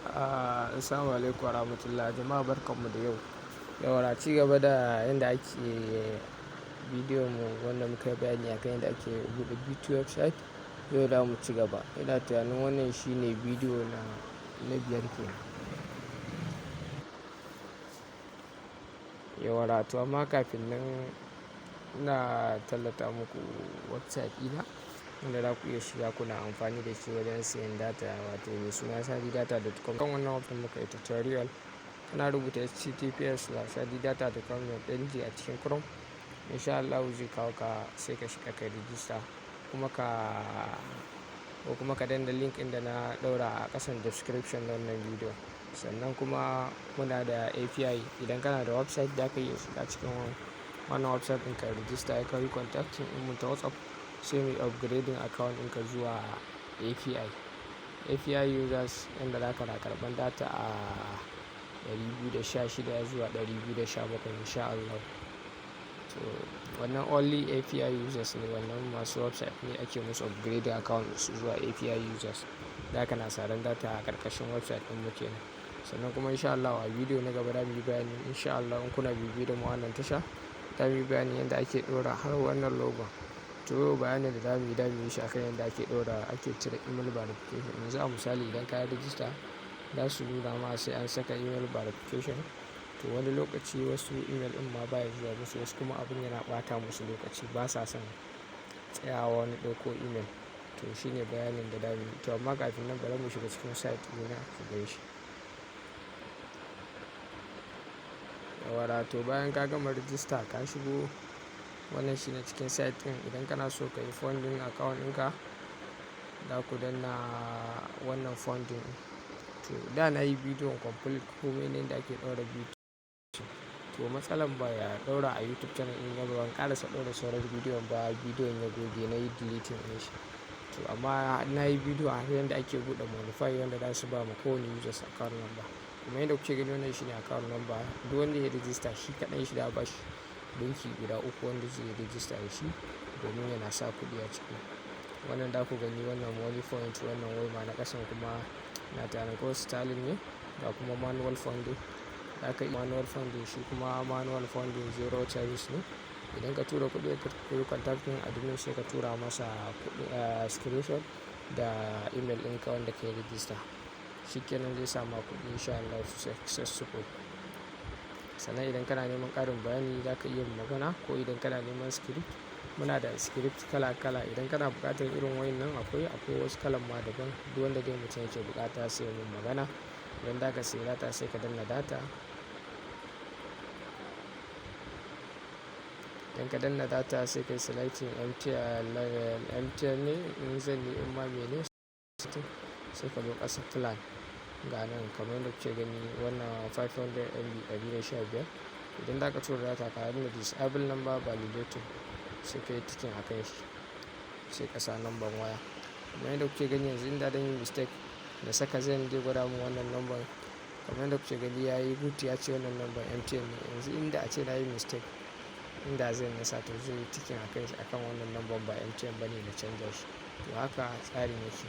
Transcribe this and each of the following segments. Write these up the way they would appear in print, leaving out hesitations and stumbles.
Assalamu alaikum warahmatullahi, jama'a barkanmu da yau. Yau na ci gaba da yanda ake bidiyon mu wanda muka yi bayani akan yadda ake buɗe BT website. Yau za mu ci gaba. Ina tunanin wannan shine bidiyo na biyar kenan. Yawwa, to amma kafin nan ina tallata muku website ɗina wanda za ku iya shiga kuna amfani da shi wajen siyan data, wato mai suna sadidata.com. Kan wannan website muka yi tutorial. Kana rubuta https://sadidata.com.ng a cikin Chrome. Insha Allahu zai kawo ka, sai ka shiga kai register kuma ka ko kuma ka danna link ɗin da na ɗaura a ƙasan description na wannan bidiyo. Sannan kuma muna da API. Idan kana da website, za ka iya shiga cikin wannan website ɗin ka register, ka yi contacting ɗinmu ta WhatsApp, sai muyi upgrading account ɗinka zuwa API. API users, inda za ka na karɓan data a 216 zuwa 217, insha Allah. To, wannan only API users ne, wannan masu website ne ake musu upgrading account su zuwa API users. Za ka na saran data a ƙarƙashin website ɗin mu kenan. Sannan kuma insha Allahu a bidiyo na gaba za mu yi bayani, insha Allah, in kuna bibiye da mu a wannan tasha, za mu yi bayanin yadda ake ɗora har wannan logon. To, yau bayanin da za mu yi shi akan yadda ake ɗora, ake cire email verification. Yanzu a misali, idan ka yi register, za su nuna ma sai an saka email verification. To, wani lokaci wasu email ɗin ma baya zuwa musu, wasu kuma abin yana ɓata musu lokaci, basa son tsayawa wani ɗauko email. To, shine bayanin da za mu yi. To, amma kafin nan bari mu shiga cikin site ɗina ku gan shi. Yawwa, to bayan ka gama register ka shigo, wannan shine cikin site ɗin. Idan kana so ka yi funding account ɗinka, za ku danna wannan funding. To, da na yi bidiyon complete komai ne da ake ɗaura bidiyo. To, matsalar ba ya ɗaura a YouTube channel ɗin ba, ban ƙarasa ɗaura sauran bidiyon ba, bidiyon ya goge, na yi deleting ɗin shi. To, amma na yi bidiyo a yanda ake buɗe Monnify wanda za su ba ma kowane users account number. Kuma yanda kuke gani, wannan shine account number. Duk wanda ya register, shi kaɗai shi za a bashi banki guda uku wanda zai yi register da shi domin yana sa kuɗi a ciki. Wannan da ku gani, wannan Moniepoint, wannan Wema, na ƙasan kuma ina tunanin ko Sterling ne, ga kuma manual funding. Za ka yi manual funding, shi kuma manual funding zero charges ne. Idan ka tura kuɗi, ka yi contacting admin, sai ka tura masa kuɗi, screenshot da email ɗinka wanda ka yi register. Shi kenan, zai sama kuɗi, insha Allah, successful. Sannan idan kana neman ƙarin bayani, za ka iya magana, ko idan kana neman script, muna da script kala kala. Idan kana buƙatar irin wayannan akwai wasu kalan ma daban. Duk wanda dai mutum yake buƙata sai ya mun magana. Idan za ka sayi data, sai ka danna data. Idan ka danna data, sai ka yi selecting MTN, MTN ne in Zain ne, in ma mene, sai ka zo ƙasa, plan. Ga nan kamar yadda kuke gani, wannan 500 MB 115. Idan za ka tura data, ka danna disable number validator, sai ka yi ticking a kan shi, sai ka sa number waya. Kamar yadda kuke gani yanzu, inda zan yi mistake na saka Zain, zai gwada mun wannan number. Kamar yadda kuke gani, yayi good, ya ce wannan number MTN ne. Yanzu inda ace na yi mistake, inda Zain na sa, to zai yi ticking a kan shi akan wannan number ba MTN ba ne, na canja shi. To, haka tsarin yake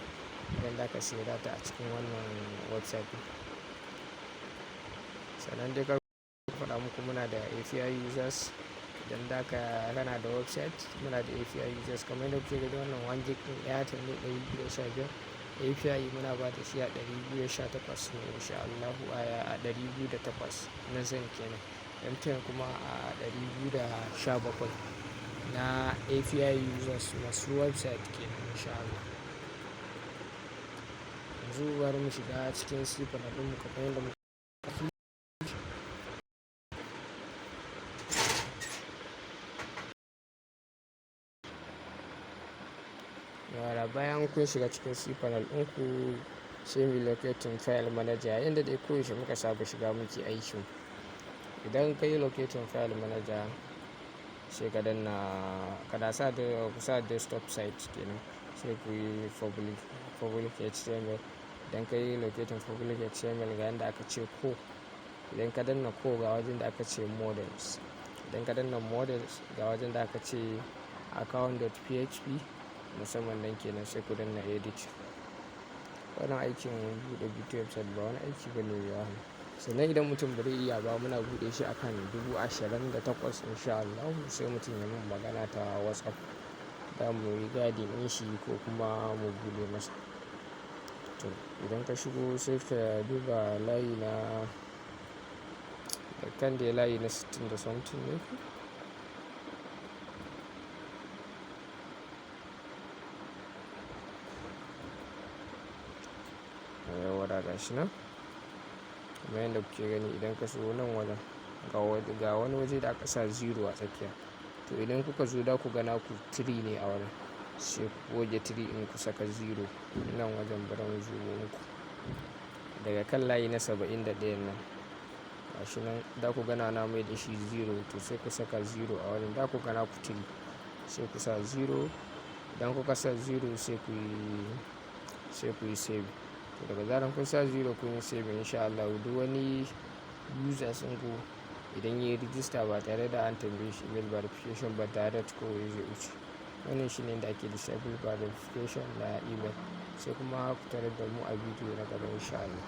idan za ka sayi data a cikin wannan website ɗin. Sannan dai kar faɗa muku, muna da API users. Idan za ka kana da website, muna da API users. Kamar yadda kuke gani, wannan 1 gig ɗin Airtel ne 215. API muna ba da shi a 218 ne, insha Allahu, a 208 na Zain kenan. MTN kuma a 217 na API users masu website kenan, insha Allah. Yanzu bari mu shiga cikin cPanel ɗinmu kamar yadda muka. Yawwa, bayan kun shiga cikin cPanel ɗinku, sai mu locating file manager yanda dai koyaushe muka saba shiga muke aikin. Idan ka yi locating file manager, sai ka danna, ka sa da ku sa desktop site kenan, sai ku yi public HTML. Idan ka yi locating public HTML, ga yanda aka ce core. Idan ka danna core, ga wajen da aka ce models. Idan ka danna models, ga wajen da aka ce account.php musamman nan kenan, sai ku danna edit. Wannan aikin buɗe VTU website ba wani aiki bane mai wahala. Sannan idan mutum ba zai iya ba, muna buɗe shi akan 28,000 in sha Allahu, sai mutum ya mun magana ta WhatsApp. Za mu yi guiding din shi ko kuma mu buɗe masa. To idan ka shigo sai ka duba layi na kan dai layi na 60 da something ne. Yauwa gashi nan. Kamar yadda kuke gani, idan ka shigo nan wajen ga wani waje da aka sa zero a tsakiya. To idan kuka zo, za ku ga naku three ne a wurin. Sai ku goge three in ku saka zero nan wajen, bari mu zoom muku. Daga kan layi na 71 nan. Gashi nan za ku ga na mai da shi zero, to sai ku saka zero a wurin. Za ku ga naku three, sai ku sa zero. Idan kuka sa zero sai ku yi save. To daga zarar kun sa zero kun yi save, in sha Allahu duk wani users ɗinku idan yayi register ba tare da an tambaye shi email verification ba, direct kawai zai wuce. Wannan shine yanda ake disable verification na email. Sai kuma ku tarar da mu a bidiyo na gaba in sha Allah.